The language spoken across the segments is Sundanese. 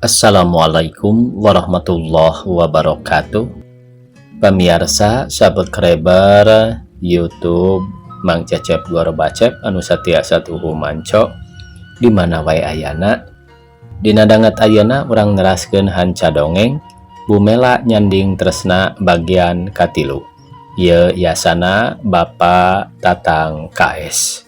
Assalamualaikum warahmatullahi wabarakatuh. Pemirsa, subscriber YouTube Mang Cecep Gorobacep anu satia satuhu manco di mana wae ayana. Dina danget ayeuna urang neraskeun hanca dongeng Bu Mela Nyanding Tresna bagian katilu. Ieu yasana Bapak Tatang KS.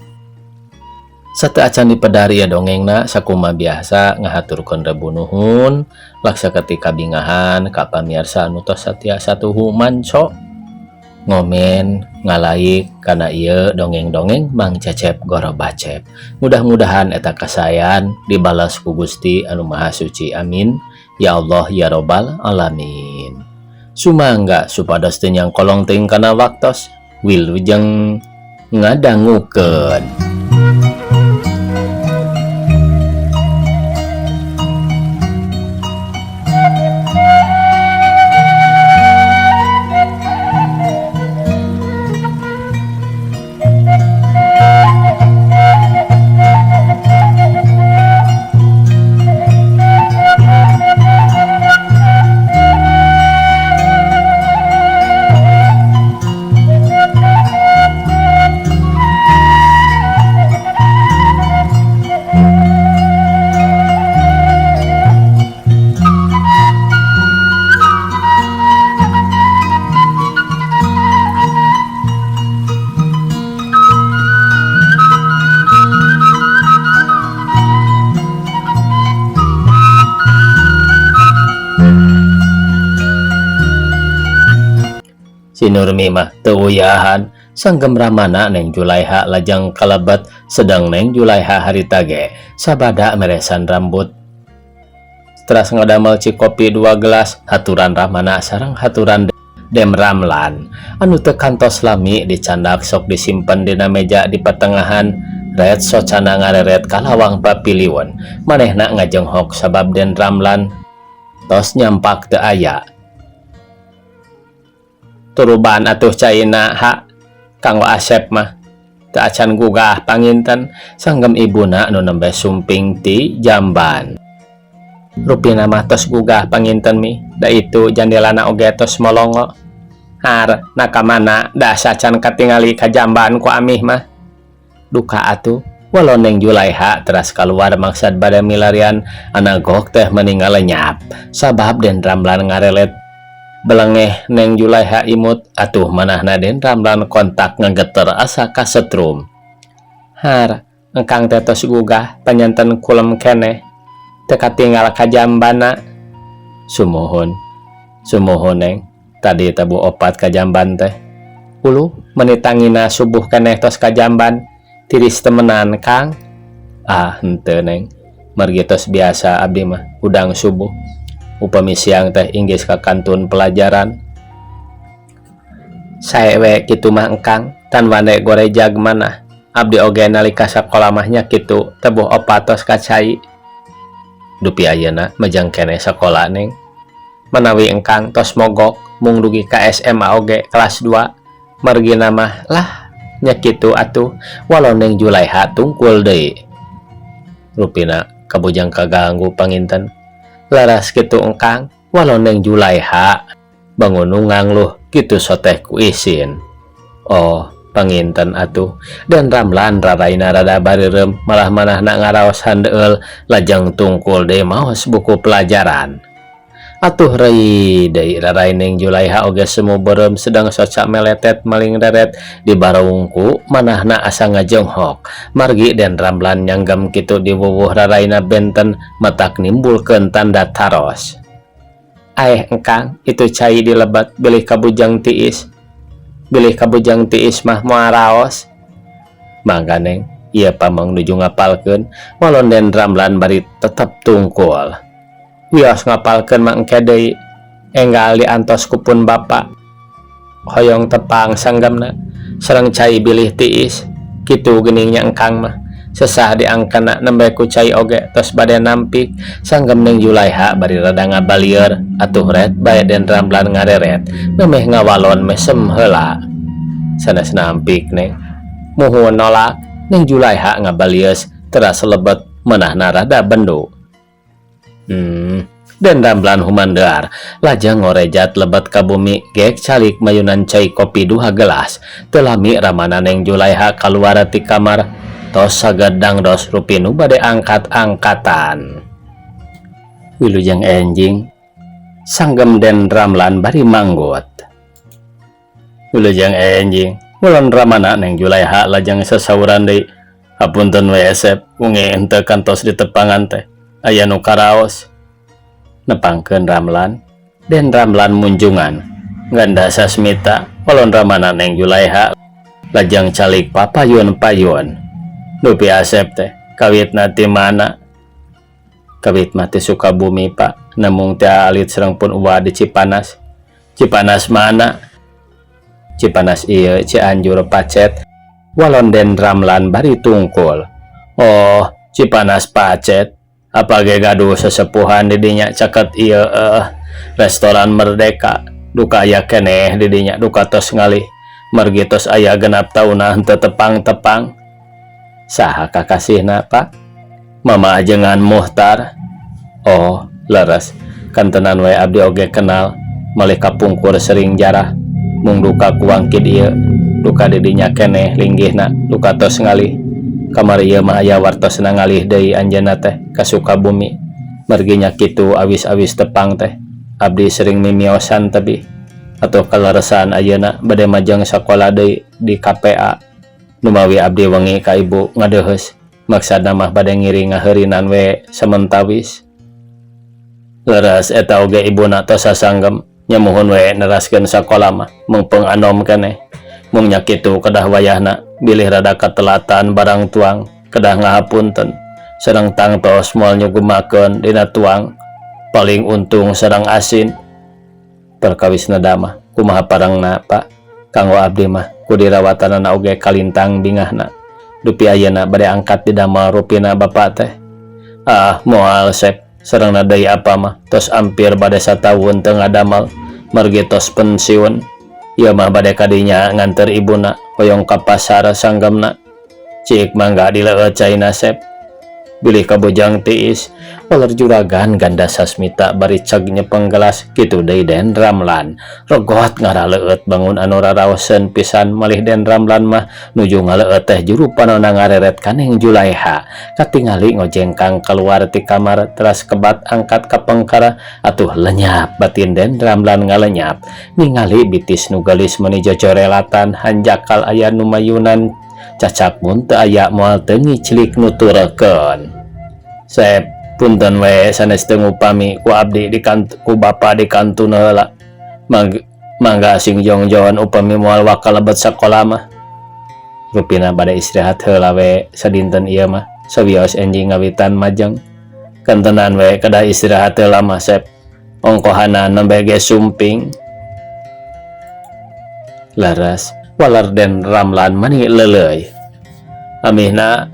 Sateuacan dipedar ieu dongengna, sakuma biasa ngahaturkeun rebu nuhun laksa ketika bingahan ka pamirsa anu tos satia satuhu manco, ngomen, ngalaik kana ieu dongeng-dongeng Mang Cecep Gorobacep. Mudah-mudahan eta kasayan dibalas ku Gusti anu Maha Suci. Amin ya Allah ya Robbal Alamin. Sumangga supados teu nyangkolong teuing kana waktos, wilujeng ngadangukeun. Si Nurmi mah teu uyahan sanggem ramana Neng Julaiha lajang kalebet, sedang Neng Julaiha harita ge sabada meresan rambut. Teras ngadamel cikopi 2 gelas, haturan ramana sareng haturan Dem Ramlan anu teu kantos lami dicandak sok disimpen dina meja di pertengahan. Red socana ngareret kalawang papiliwon, manehna ngajenghok sabab Den Ramlan tos nyampak teu aya. Turuban atuh caina ha kanggo Asep mah teu acan gugah panginten, sanggem ibuna nu nembe sumping ti jamban. Rupina mah tos gugah panginten mi, da itu jandelana oge tos molongo. Har nakamana da sacan katingali ka jamban ku amih mah. Duka atuh walau Neng Julaiha teras keluar maksad bade milarian anagok teh meninggal lenyap sabab Den Ramlan ngarelet belengeh Neng Julaiha imut atuh manahna Den Ramlan kontak ngegeter asa kasetrum. Har engkang teh tos gugah panyanten kulem keneh teu katinggal ka jambana. Sumuhun sumuhun Neng, tadi tabu opat ka jamban teh. Uluh menitangina subuh keneh tos ka jamban tiris temenan Kang. Ah henteu Neng, margi tos biasa abdi mah hudang subuh. Upami siang teh inggis ka kantun pelajaran. Saewe kitu mah engkang tan wande gorejag manah. Abdi oge nalika sakola mah nya kitu tebuh opat tos ka cai. Dupi ayeuna majang keneh sakola Neng. Manawi engkang tos mogok mung dugi ka SMA oge kelas 2 margina mah lah nya kitu atuh walau Neng Julaiha tungkul deui. Rupina kabujang kaganggu panginten. Laras kitu engkang walau Neng Julaiha bangunungang luh kitu soteh ku isin. Oh panginten atuh Dan Ramlan raraina rada bareureum malah manahna ngaraos handeul lajeng tungkul deui maos buku pelajaran. Atuh rei deui rarai Neng Julaiha oge semu beureum sedang soca meletet maling reret di baraungku manahna asa ngajonghok. Margi Den Ramlan nyanggem kitu diwuwuh raraina benten matak nimbulkeun tanda taros. Aeh engkang itu cai dilebat bilih kabujang tiis. Bilih kabujang tiis mah moal raos. Mangga Neng, ieu pamong nuju ngapalkeun walon Den Ramlan bari tetep tungkul. Wios ngapalkeun mah engke deui enggal diantos ku pun bapa. Hoyong tepang sanggemna sareng cai bilih tiis kitu geuning nya engkang mah. Sesah diangkana nembe ku cai oge tos bade nampik sanggem Neng Julaiha bari rada ngabalieur atuh ret bae Den Ramlan ngareret memeh ngawalon mesem heula. Sanes nampik Neng, muhun nolak. Neng Julaiha ngabalieus teras lebet manahna rada bendu. Den Ramlan humandear lajeng ngorejat lebet ka bumi gek calik mayunan cai kopi duha gelas. Teu lami ramana Neng Julaiha kaluar ti kamar. Tos sagedang dos rupi nu bade angkat-angkatan. Wilujeng enjing, sanggem Den Ramlan bari manggut. Wilujeng enjing, walon ramana Neng Julaiha lajeng sasauran deui. Hapunten we Asep, wengi henteu kantos ditepangan teh. Aya nu karaos. Nepangkeun Ramlan, Den Ramlan munjungan. Ganda Sasmita, walon ramana Neng Julaiha lajeng calik papayun-payun. Dupi Asep teh, kawitna ti mana? Kawit mah ti Sukabumi, Pak. Namung teh alit sareng pun uwa di Cipanas. Cipanas mana? Cipanas ieu Cianjur Pacet. Walon Den Ramlan bari tungkul. Oh, Cipanas Pacet. Apa ge gaduh sesepuhan di dinya caket ieu restoran Merdeka. Duka aya keneh di dinya duka tos ngalih. Margi tos aya 6 taunah henteu tepang-tepang. Saha kakasihna, Pak? Mama ajengan Muhtar. Oh, leres. Kantenan we abdi oge kenal. Malih kapungkur sering jarah. Mung duka kuangkid ieu. Duka di dinya keneh linggihna duka tos ngalih. Kamari ieu mah aya wartosna ngalih deui anjeunna teh ka Sukabumi. Margi nya kitu awis-awis tepang teh. Abdi sering mimiosan tebih. Atuh kaleresan ayeuna bade majeng sakola deui di KPA. Numawi abdi wengi ka ibu ngadeuheus. Maksadna mah bade ngiring ngaheurinan we samentawis. Leres eta oge ibuna tos sasanggem nya muhun we neraskeun sakola mah meungpeung anom keneh. Mung nya kitu kedah wayahna bilih rada katelatan barang tuang kedah ngahapunten. Sareng tangtos moal nyugemakeun dina tuang paling untung sareng asin. Perkawisna mah kumaha parangna, Pak? Kanggo abdi mah ku dirawatanana oge kalintang bingahna. Dupi ayeuna bade angkat didamel rupina bapak teh. Ah, moal Sep, sarengna deui apa mah tos ampir bade satahun teu ngadamel margi tos pensiun. Ieu mah bade kadinya nganter ibuna hoyong ka pasar sanggemna. Cik mangga dileueut caina Sep. Bilih kabujang tiis, waler juragan Ganda Sasmita bari cag nyepeng gelas kitu deui Den Ramlan. Rogot ngaraleueut bangun anu raraoseun pisan malih Den Ramlan mah nuju ngaleueut teh juru panona ngareret ka Neng Julaiha. Katingali ngojengkang keluar ti kamar teras kebat angkat ka pengkara atuh lenyap batin Den Ramlan ngalenyap. Ningali bitis nu geulis meuni jojorelatan hanjakal aya nu mayunan cacak mun teu aya moal teu ngiclik nuturkeun. Sep, punten we sanes teu ngupami ku abdi di ku bapa di kantun heula. Mangga sing jongjon upami moal wakal lebet sakola mah. Rupina bade istirahat heula we sadinten ieu mah sawios enjing ngawitan majeng. Kantenan we kedah istirahat heula mah Sep. Ongkohana nembe ge sumping. Laras walar Den Ramlan mani leleuy. Amihna,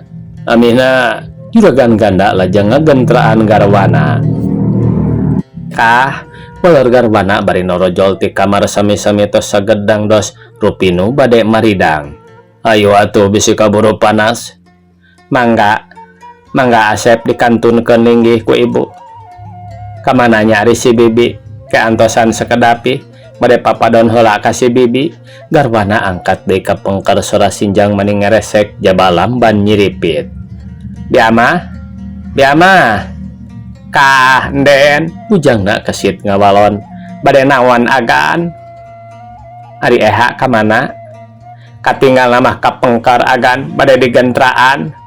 amihna juragan Ganda lajeng ngagentraan garwana. Kah, walar garwana bari norojol ti kamar sami-sami tos sagedang dos rupinu bade maridang. Ayo atuh bisi kaburu panas. Mangga, mangga Asep dikantunkeun linggih ku ibu. Kamana nya ari si bibi keantosan sekedapi bade papadon heula ka si bibi. Garwana angkat deui ka pengker sora sinjang mani ngeresek jaba lamban nyiripit. Biama, biama, kah den bujangna kesit ngawalon bade naon agan. Ari Eha kamana? Katinggal mah ka pengker agan bade digentraan.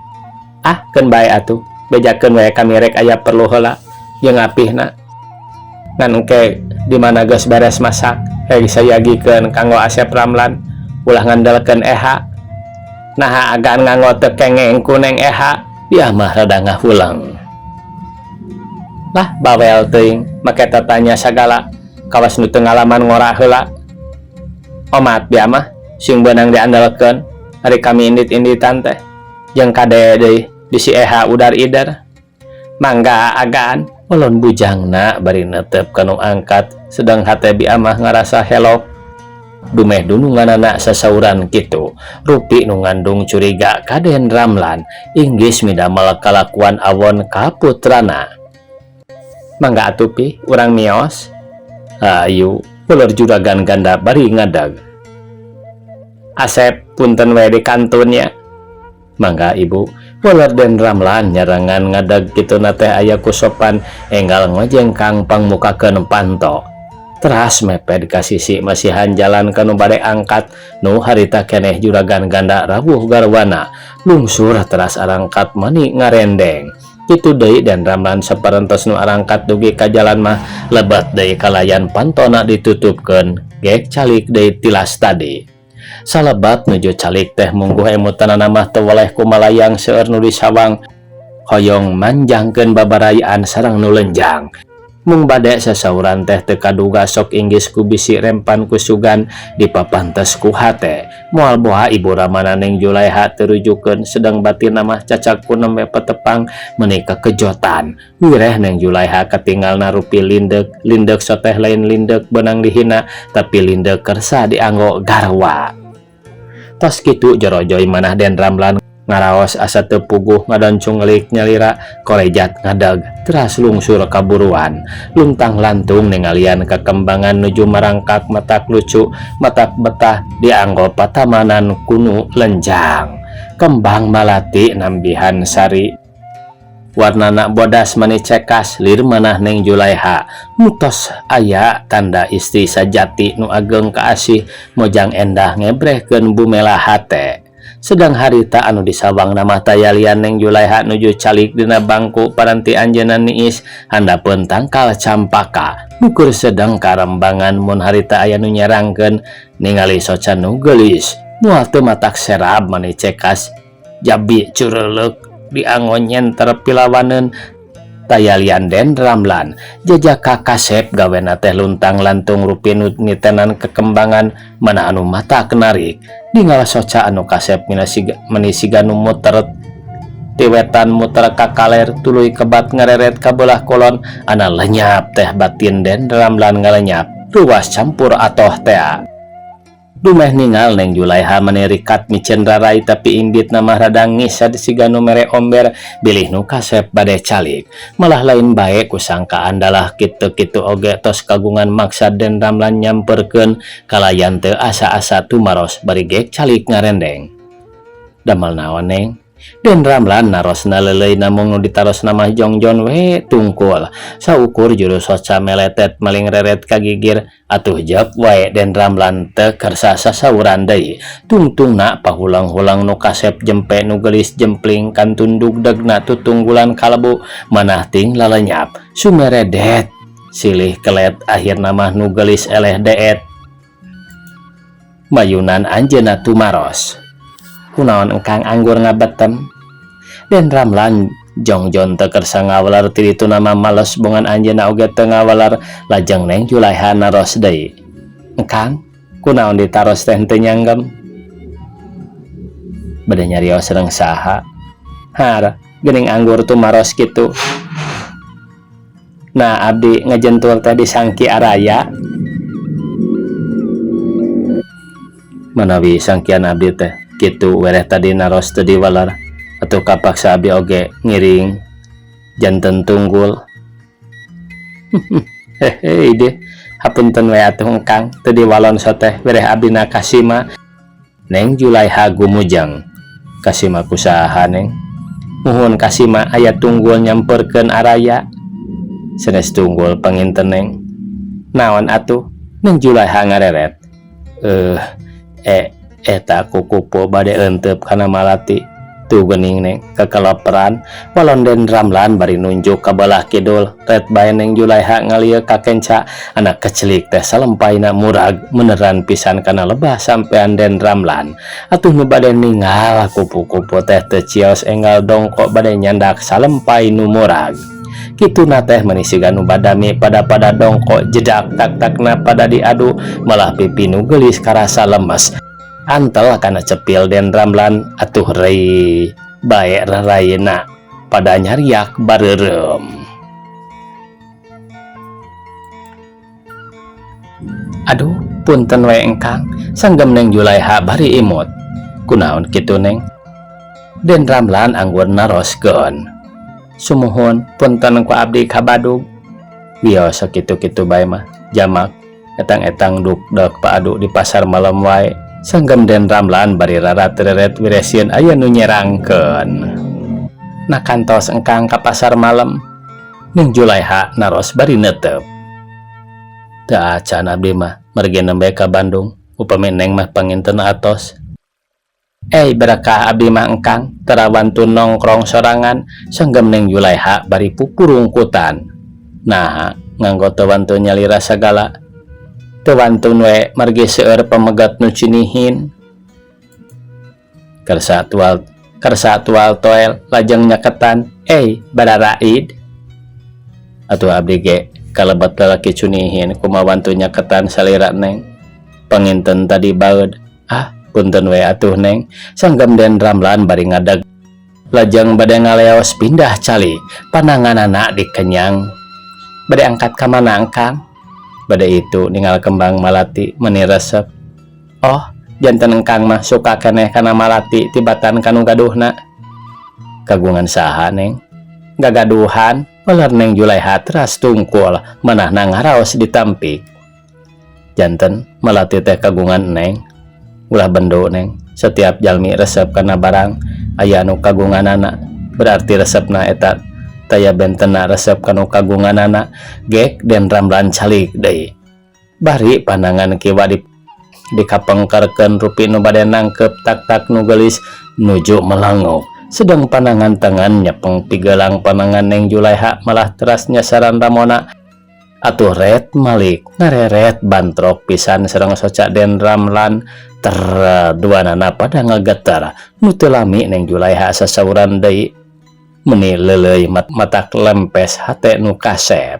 Ah, keun bae atuh, bejakeun we kami rek aya perlu heula jeung apihna. Ngan engke di mana geus beres masak, heg sayagikeun kanggo Asep Ramlan, ulah ngandelkeun Eha. Naha agan nganggo teu kengeng ku Neng Eha, dia mah rada ngahulang. Lah bawel teuing, make tatanya sagala, kawas nu teu ngalaman ngora heula. Omat dia mah sing beunang diandalkeun, ari kami indit-inditan teh. Jeung kade deui bisi Eha udar-ider. Mangga agan, walon bujangna bari netep kanu angkat, sedang hate biamah ngarasa helok. Dumeh dununganana sasauran kitu, rupi nu ngandung curiga ka Den Ramlan, inggis midamel kalakuan awon ka putrana. Mangga atuh pi, urang mios. Hayu, uler juragan ganda bari ngadag. Asep, punten we di kantun nya. Mangga ibu, uler Den Ramlan nyarengan ngadag kituna teh aya ku sopan enggal ngojengkang pangmukakeun panto. Teras meped ka sisi masihan jalan ka nu bade angkat nu harita keneh juragan ganda rawuh garwana lungsur teras arangkat mani ngarendeng. Kitu deui Den Ramlan saparantos nu arangkat dugi ka jalan mah lebet deui kalayan pantona ditutupkeun gek calik deui tilas tadi. Salebat nuju calik teh mungguh emutanana mah teu weleh kumalayang seueur nu disawang hoyong manjangkeun babarayaan sareng nu lenjang. Mung bade sasauran teh teu kaduga sok inggis ku bisi rempan ku sugan dipapantes ku hate. Moal boha ibu ramana Neng Julaiha teu rujukeun sedang batinna mah cacak ku nembe petepang meuni kekejotan. Wireh Neng Julaiha katinggalna rupi lindeuk, lindeuk soteh lain lindeuk beunang dihina tapi lindeuk kersa dianggo garwa. Tos kitu jorojoy manah Den Ramlan ngaraos asa teu puguh ngadoncunglik nyalira korejat ngadag teras lungsur kaburuan luntang lantung ningalian kekembangan nuju marangkak matak lucu matak betah dianggo patamanan kunu lenjang kembang malati nambihan sari warnana bodas mani cekas lir manah Neng Julaiha mutos aya tanda istri sajati nu ageng kaasih mojang endah ngebrehkeun bumela hate. Sedang harita anu disawang nama tayalian Neng Julaiha nuju calik dina bangku paranti anjeunna niis handapeun tangkal campaka nukur sedang karembangan mun harita aya nu nyerangkeun ningali soca nu geulis moal teu matak serab mani cekas jabi cureuleuk diango nyenter pilawaneun tayalian Den Ramlan jajaka kasep gawena teh luntang lantung rupi nu nitenan kekembangan mana anu mata kenarik ningal soca anu kasep meni siga nu muter ti wetan muter ka kaler tuluy kebat ngareret ka beulah kulon ana lenyap teh batin Den Ramlan ngalenyap ruas campur atoh tea. Dumeh ningal Neng Julaiha meni rikat miceun rarai tapi imbit nama rada ngisad siga nu mere omber bilih nu kasep bade calik. Malah lain bae kusangkaan dalah kitu-kitu oge tos kagungan maksad Den Ramlan nyamperkeun kalayan teu asa-asa tumaros bari gek calik ngarendeng. Damal naon Neng? Den Ramlan narosna leuleuy namung nu ditarosna mah jongjon we tungkul. Saukur juru soca meletet maling reret ka gigir atuh jep wae Den Ramlan teu kersa sasauran deui. Tungtungna pahulang-hulang nu kasep jempe nu geulis jempling kantun dugdegna tutunggulan kalebu manah ting lalenyap sumeredet silih kelet akhirna mah nu geulis eleh deet. Mayunan anjeunna tumaros. Kunaon engkang anggur ngabetem? Den Ramlan jongjon teu kersa ngawaler ti ditu nama males bongan anjeunna oge teu ngawaler lajeng Neng Julaiha naros deui. Engkang, kunaon ditaros teh henteu nyanggem? Bade nyarios sareng saha? Har, geuning anggur tumaros kitu. Nah, abdi ngejentul teh disangki araya. Manawi sangkian abdi teh kitu wereh tadi naros teu diwaler atuh kapaksa abdi oge ngiring janten tunggul. Hehe deh, hapunten we atuh engkang teu diwalon soteh wereh abdina kasima. Neng Julaiha gumujeng. Kasima kusaha Neng? Muhun kasima aya tunggul nyamperkeun araya. Sanes tunggul panginten Neng. Naon atuh? Neng Julaiha ngareret. Eta kukupu bade eunteup kana malati. Tuh geuning Neng kekeleperan walon Den Ramlan bari nunjuk ka belah kidul. Ret bae Neng Julaiha ngalieu ka kenca anak kecelik teh salempaina murag meneran pisan kana lebah sampean Den Ramlan. Atuh nu bade ningal kupu-kupu teh teu cios enggal dongkok bade nyandak salempai nu murag. Kituna teh meni siga nu badami pada-pada dongkok jedak tak-takna pada diadu malah pipi nu geulis karasa lemes. Antel kana cepil Den Ramlan atuh rei bae rarayna pada nyariak bareureum. Aduh, punten we engkang, sanggem Neng Julaiha bari imut. Kunaon kitu Neng? Den Ramlan anggur naroskeun. Sumuhun, punten ku abdi kabadug. Wios sakitu-kitu bae mah jamak etang-etang duk dek paadu di pasar malam wae. Sanggem Den Ramlan bari rarat-reret wiresieun aya nu nyerangkeun. Nah kantos engkang ka pasar malam. Ning Julaiha naros bari netep. Teu acan abdi mah margi nembe ka Bandung upami neng mah panginten atos. Ey berekah abdi mah engkang tara wantun nongkrong sorangan sanggem Neng Julaiha bari pupurungkutan. Naha nganggo teu wantun nyalira sagala. Teu wantun we margi seueur pamegat nu cinihin. Kersa tual kersa tual toel lajeng nyaketan ey bararaid. Atuh abdi ge kalebet lalaki cunihin kumaha wantun nyaketan salira neng. Panginten tadi baeud. Ah punten we atuh neng sanggem Den Ramlan bari ngadeg lajeng bade ngaleos pindah calik pananganana dikenyang bade angkat ka mana engkang bade itu ningal kembang malati meni resep. Oh janten engkang mah suka keneh kana malati tibatan kanu gaduhna. Kagungan saha neng? Gagaduhan waler Neng Julaiha teras tungkul manahna ngaraos ditampik. Janten malati teh kagungan neng? Ulah bendo neng, setiap jalmi resep kana barang aya nu kagunganana berarti resepna eta taya bentena resep kanu kagunganana. Gek Den Ramlan calik deui bari panangan kiwa di dikapengkerkeun rupi nu bade nangkep tak-tak nu geulis nuju melangok sedang panangan tangan nyepeng pigelang panangan Neng Julaiha malah teras nyasaran Ramona. Atuh ret malik ngareret bantrok pisan sareng soca Den Ramlan ter duanana pada ngagetar nu teu lami Neng Julaiha sasauran deui meni leuleuy matak lempes hate nu kasep.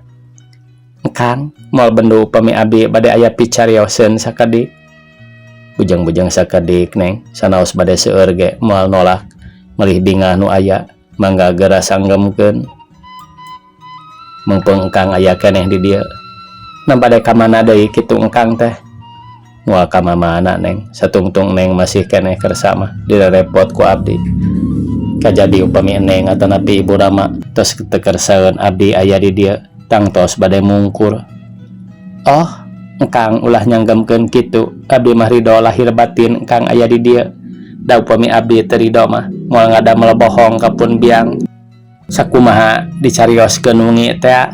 Kang moal bendu upami abi bade aya picarioseun sakedik. Bujang-bujang sakedik neng, sanaos bade seueur ge moal nolak malih bingah nu aya mangga geura sanggemkeun. Mungpung engkang aya keneh di dieu. Nah bade ka mana deui kitu engkang teh? Moal ka mamana neng, satungtung neng masih keneh kersa mah direrepot ku abdi. Kajadi upami neng atanapi ibu rama tos teu kersaeun abdi aya di dieu tangtos bade mungkur. Oh engkang ulah nyanggemkeun kitu, abdi mah ridho lahir batin engkang aya di dieu. Da upami abdi teu ridho mah moal ngadamel bohong ka pun biang. Sakumaha dicarioskeun wengi teh?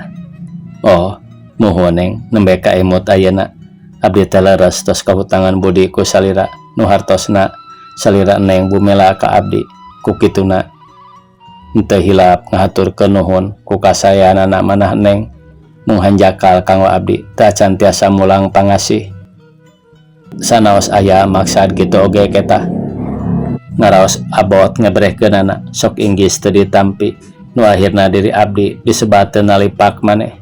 Oh muhun neng, nembe kaemut ayeuna abdi teh leres tos kahutangan budi ku salira nu hartosna salira neng bumela ka abdi. Ku kituna henteu hilap ngahaturkeun nuhun ku kasaeanana manah neng mung hanjakal kanggo abdi teu acan tiasa mulang pangasih. Sanaos aya maksad kitu oge ketah ngaraos abot ngebrehkeunana sok inggis teu ditampi nu akhirna diri abdi disebat teu nalipak maneh.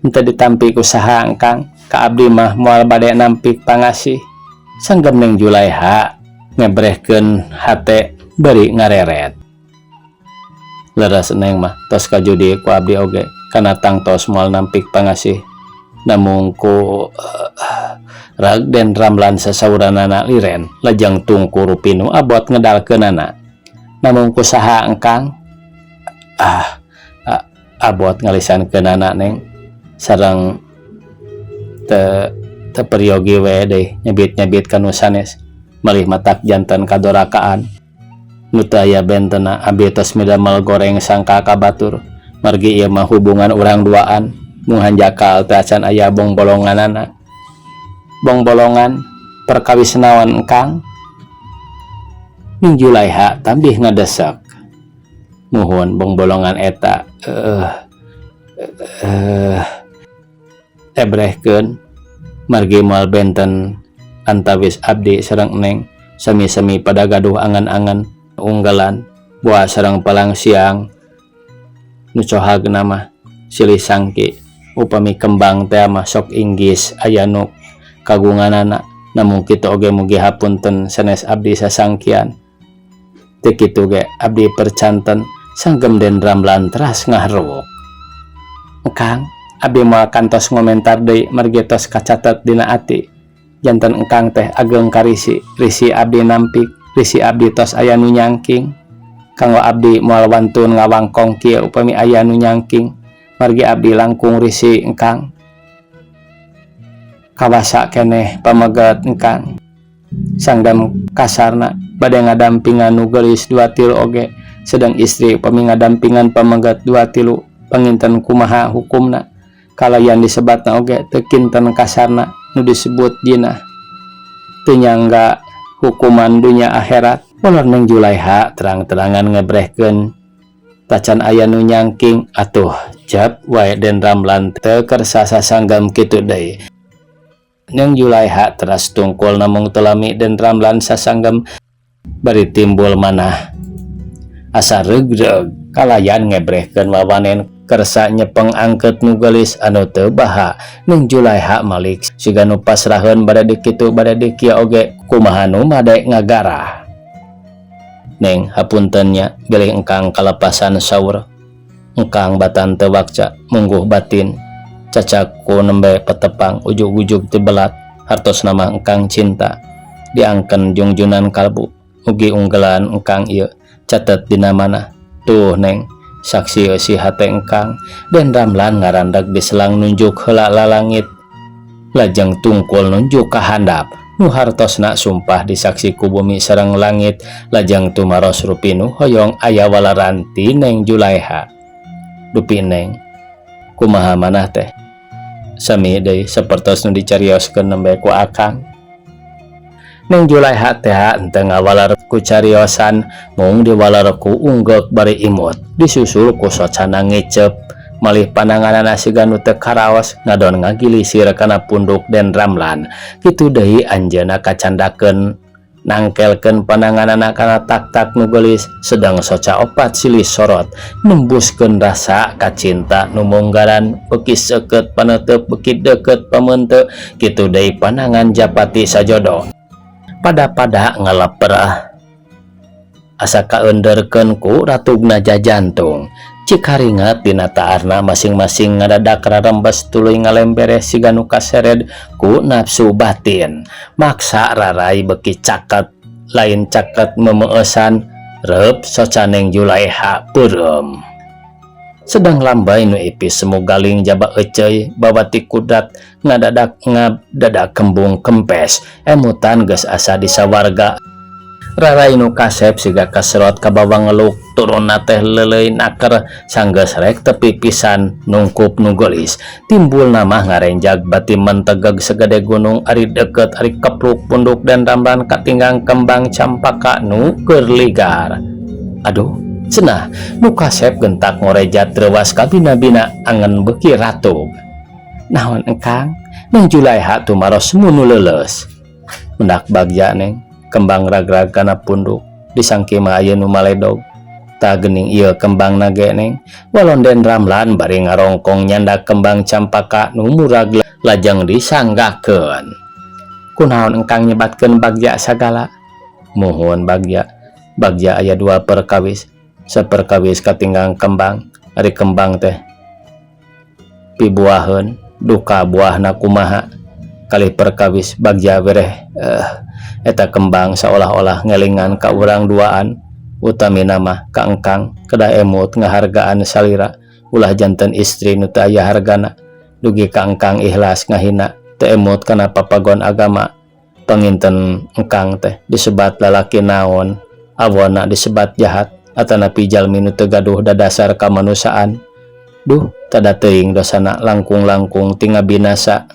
Henteu ditampi ku saha engkang, ka abdi mah moal bade nampik pangasih. Sanggem Neng Julaiha ngebrehkeun hate bari ngareret. Leres neng mah tos kajudi ku abdi oge kana tangtos moal nampik pangasih. Namung ku rag Den Ramlan sasauranana liren lajeng tungku rupi nu abot ngedalkeunana. Namung ku saha engkang? Ah, abot ngalisankeunana neng sareng teu teu peryogi we deui nyebit-nyebit ka nu sanes malih matak janten kadorakaan. Nu teu aya bentena abdi tos midamel goreng sangka ka batur margi ieu mah hubungan urang duaan mung hanjakal teu acan aya bongbolonganana. Bongbolongan perkawis naon engkang? Ning Julaiha tambih ngadesek. Muhun bongbolongan eta ebrehkeun margi moal benten antawis abdi sareng neng sami-sami pada gaduh angan-angan unggelan buah sareng palang siang nu cohagna mah silih sangki upami kembang teh mah sok inggis aya nu kagunganana. Namung kitu oge mugi hapunten sanes abdi sasangkian teu kitu ge abdi percanten. Sanggem Den Ramlan teras ngaharewok. Engkang abdi moal kantos ngomentar deui margi tos kacatet dina ati janten engkang teh ageng karisi risi abdi nampik risi abdi tos aya nu nyangking. Kanggo abdi moal wantun ngawangkong kieu upami aya nu nyangking margi abdi langkung risi engkang. Kawasa keneh pameget engkang. Sanggam kasarna bade ngadampingan nu geulis dua tilu oge sedang istri upami ngadampingan pameget dua tilu panginten kumaha hukumna kalayan disebatna oge teu kinten kasarna nu disebut jinah teu nyangga hukuman dunya akhirat. Walor Neng Julaiha terang-terangan ngebrehkeun tacan aya nu nyangking atuh jap wae Den Ramlan teu kersa sasanggam kitu deui. Neng Julaiha teras tungkul namung teu lami Den Ramlan sasanggam bari timbul manah asa reugreug kalayan ngebrehkeun wawanen kersa nyepeng angkeut nu geulis anu teu baha. Neng Julaiha malik siga nu pasraheun bade dikitu bade dikieu oge kumaha nu made ngagarah. Neng hapunten nya bilih engkang kalepasan saur engkang batan teu wakca mungguh batin cacak ku nembe petepang ujug-ujug tibelat hartosna mah engkang cinta diangken jungjunan kalbu mugi unggelan engkang ieu catet dina manah tuh Neng saksi eusi hate engkang. Den Ramlan ngarandag diselang nunjuk heula lalangit lajeng tungkul nunjuk ka handap nu hartosna sumpah disaksi ku bumi sareng langit lajeng tumaros rupi nu hoyong aya waleran ti Neng Julaiha. Dupi Neng kumaha manah teh sami deui sapertos nu dicarioskeun nembe ku akang. Neng Julaiha teh henteu ngawaler ku cariosan mung diwaler ku unggeuk bari imut disusul ku socana ngecep malih pananganana siga nu teu karaos ngadon ngagilisir kana punduk Den Ramlan. Kitu deui anjeunna kacandakeun nangkelkeun pananganana kana tak-tak nu geulis sedang soca opat silih sorot nembuskeun rasa kacinta nu munggaran beuki seukeut paneuteub beuki deukeut pameunte. Kitu deui panangan japati sajodo pada-pada ngaleperah asa kaeundeurkeun ku ratugna jajantung cikaringat dina taarna masing-masing ngadadak rarembes tuluy ngalembere siga nu kasered ku nafsu batin maksa rarai beuki caket lain caket memeeusan reup soca Neng Julaiha peureum sedang lambai nu ipis semu galing jaba eceuy bawati kudat ngadadak ngadadak kembung kempes emutan geus asa di sawarga rarai nu kasep siga kaserot kabawa ngeluk turunna teh leuleuy naker sanggeus rek tepi pisan nungkup nu geulis timbulna mah ngarenjag bati mentegeg segede gunung ari deukeut ari kepluk punduk Den Ramlan katinggang kembang campaka nu keur ligar. Aduh cenah nu kasep gentak ngorejat reuwas kabina-bina angen beuki ratug. Naon engkang? Neng Julaiha tumaros munu leuleus. Mendak bagja Neng kembang rag-rag kana punduk disangki mah aya nu maledog. Tah geuning ieu kembang nage Neng. Walon Den Ramlan bari ngarongkong nyandak kembang campaka nu murag lajeng disanggakeun. Kunaon engkang nyebatkeun bagja sagala? Muhun bagja. Bagja aya dua perkawis. Saperkawis katinggang kembang ari kembang teh pibuaheun duka buahna kumaha kalih perkawis bagja wereh eta kembang saolah-olah ngelingan ka urang duaan utamina mah ka engkang kedah emut ngahargaan salira ulah janten istri nu teu aya hargana dugi ka engkang ikhlas ngahina teu emut kana papagon agama panginten engkang teh disebat lalaki naon awona disebat jahat atanapi jalmi nu teu gaduh dadasar kamanusiaan. Duh tada teuing dosana langkung-langkung ti ngabinasa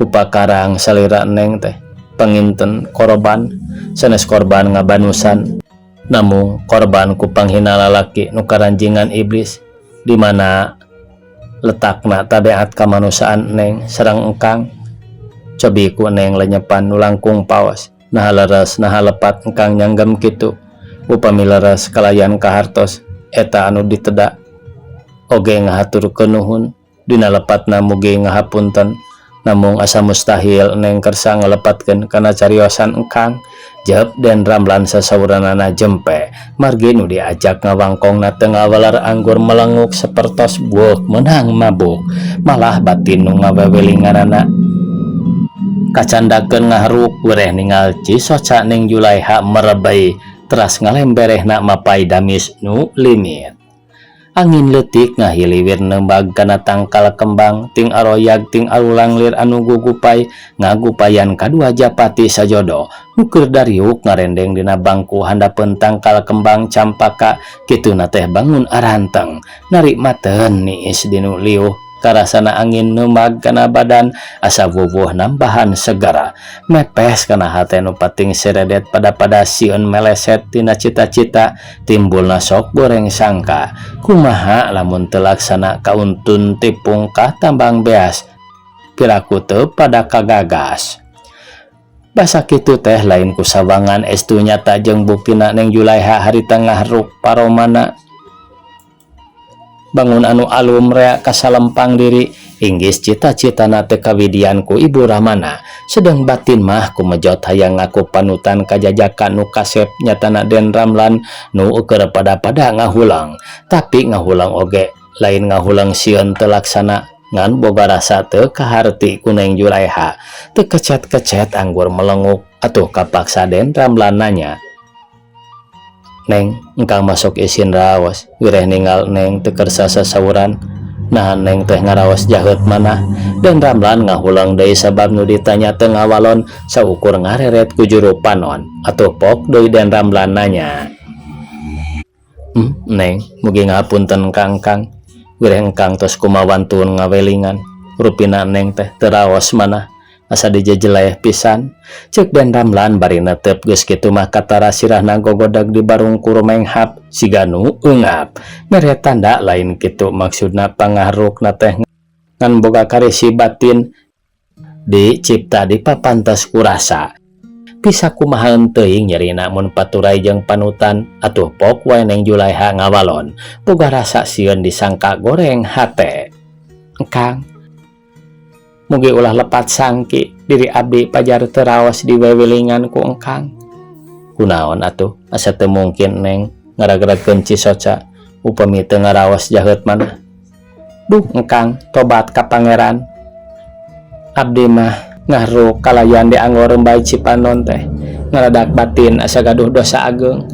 kupakarang salira Neng teh panginten korban sanes korban ngabanusan namung korban ku panghina lalaki nu karanjingan iblis di mana letakna tabiat kamanusiaan Neng sareng engkang. Cobi ku Neng lenyepan nu langkung paos naha leres naha lepat engkang nyanggem kitu upami leres kalayan kahartos eta anu diteda oge ngahaturkeun nuhun dina lepatna mugi ngahapunten namung asa mustahil Neng kersa ngalepatkeun kana cariosan engkang. Jep Den Ramlan sasauranana jempe margi nu diajak ngawangkongna teu ngawaler anggur melenguk sapertos bueuk meunang mabuk malah batin nu ngawewelinganana kacandakeun ngaharuk wereh ningal cisoca Neng Julaiha merebei. Teras ngalemberehna mapay damis nu limit. Angin leutik ngahiliwir nembag kana tangkal kembang ting aroyag ting arulang lir anu gugupay ngagupayan kadua japati sajodo nu keur dariuk ngarendeng dina bangku handapeun tangkal kembang campaka kituna teh bangun aranteng narikmateun niis dinu liuh karasana angin nembag kana badan asa wuwuh nambahan segara mepes kana hate nu pating seredet pada-pada sieun meleset tina cita-cita timbulna sok goreng sangka kumaha lamun teu laksana kauntun tipungkah tambang beas piraku teu pada kagagas. Basa kitu teh lain ku sawangan estu nyata jeung buktina Neng Julaiha harita ngahruk paromana bangun anu alum rea kasalempang diri inggis cita-citana teu kawidian ku Ibu Rahmana sedang batin mah kumejot hayang ngaku panutan kajajakan nu kasep nyatana Den Ramlan nu eueur pada-pada ngahulang tapi ngahulang oge lain ngahulang sieun teu laksana ngan boga rasa teu kaharti ku Neng Julaiha teu kecet-kecet anggur melenguk atuh kapaksa Den Ramlan nanya. Neng, engkang masuk isin raos wireh ninggal Neng teu kersa sasauran nah Neng teh ngaraos jaheut manah. Den Ramlan ngahulang deui sabab nu ditanya teu ngawalon saukur ngareret ku juru panon atuh pok deui Den Ramlan nanya. Neng, mugi ngapunten kangkang wireh engkang tos kumawantun ngawelingan rupina Neng teh teu raos manah asa dijejeleh pisan cek Den Ramlan bari netep geus kitu mah katara sirahna gogodag di barungkur menghap siga nu eungap mere tanda lain kitu maksudna pangahrukna teh ngan boga karisi batin dicipta dipapantes ku rasa bisa kumaha teuing nyerina mun paturay jeung panutan atuh pok wae Neng Julaiha ngawalon boga rasa sieun disangka goreng hate. Engkang, mugi ulah lepat sangki diri abdi pajar teu raos diwewelingan ku engkang. Kunaon atuh asa teu mungkin Neng ngaragragkeun cisoca upami teu ngaraos jaheut manah. Duh engkang, tobat ka Pangeran, abdi mah ngahruk kalayan dianggo rembay cipanon teh ngaradak batin asa gaduh dosa ageng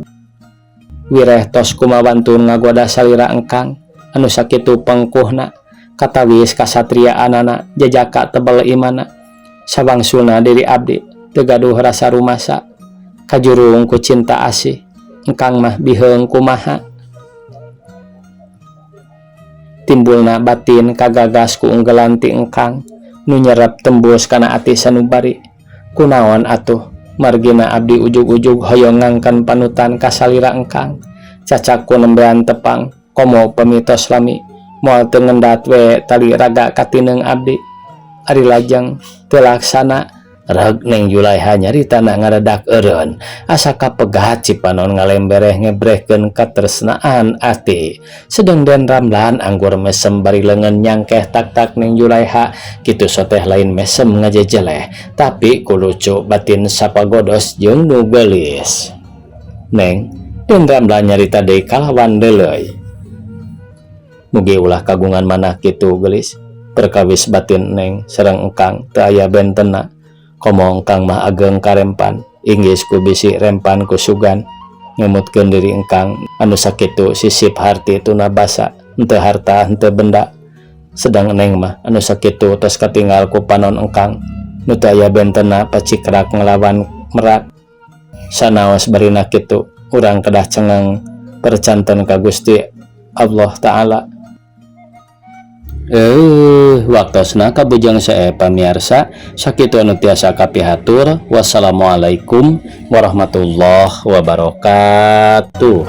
wireh tos kumawantun ngagoda salira engkang anu sakitu pengkuhna katawis kasatriaanana jajaka tebel imana sawangsulna diri abdi teu gaduh rasa rumasa kajurung ku cinta asih engkang mah biheung kumaha timbulna batin kagagas ku unggelan ti engkang nu nyerep tembus kana ati sanubari. Kunaon atuh margina abdi ujug-ujug hoyong ngangkan panutan ka salira engkang cacak ku nembean tepang komo pemitos lami moal teu ngendat we tali raga katineung abdi ari lajeng teu laksana. Reg Neng Julaiha nyaritana ngadadak eureun asa kapegat cipanon ngalembereh ngebrehkeun katresnaan ati sedeng Den Ramlan anggur mesem bari leungeun nyangkeh tak-tak Neng Julaiha kitu soteh lain mesem ngajejeleh tapi ku lucu batin sapagodos jeung nu geulis. Neng, Den Ramlan nyarita deui kalawan deuleuy. Mugi ulah kagungan manah kitu geulis perkawis batin Neng sareng engkang teu aya bentena komo engkang mah ageng karempan inggis ku bisi rempan ku sugan ngemutkeun diri engkang anu sakitu sisip harti tuna basa henteu harta henteu benda sedang Neng mah anu sakitu tos katinggal ku panon engkang nu teu aya bentena pacikrak ngelawan merak sanaos barina kitu urang kedah cengeng percanten ka Gusti Allah Ta'ala. Waktosna kabujang sae pamiarsa sakitu anu tiasa kapihatur. Wassalamualaikum warahmatullahi wabarakatuh.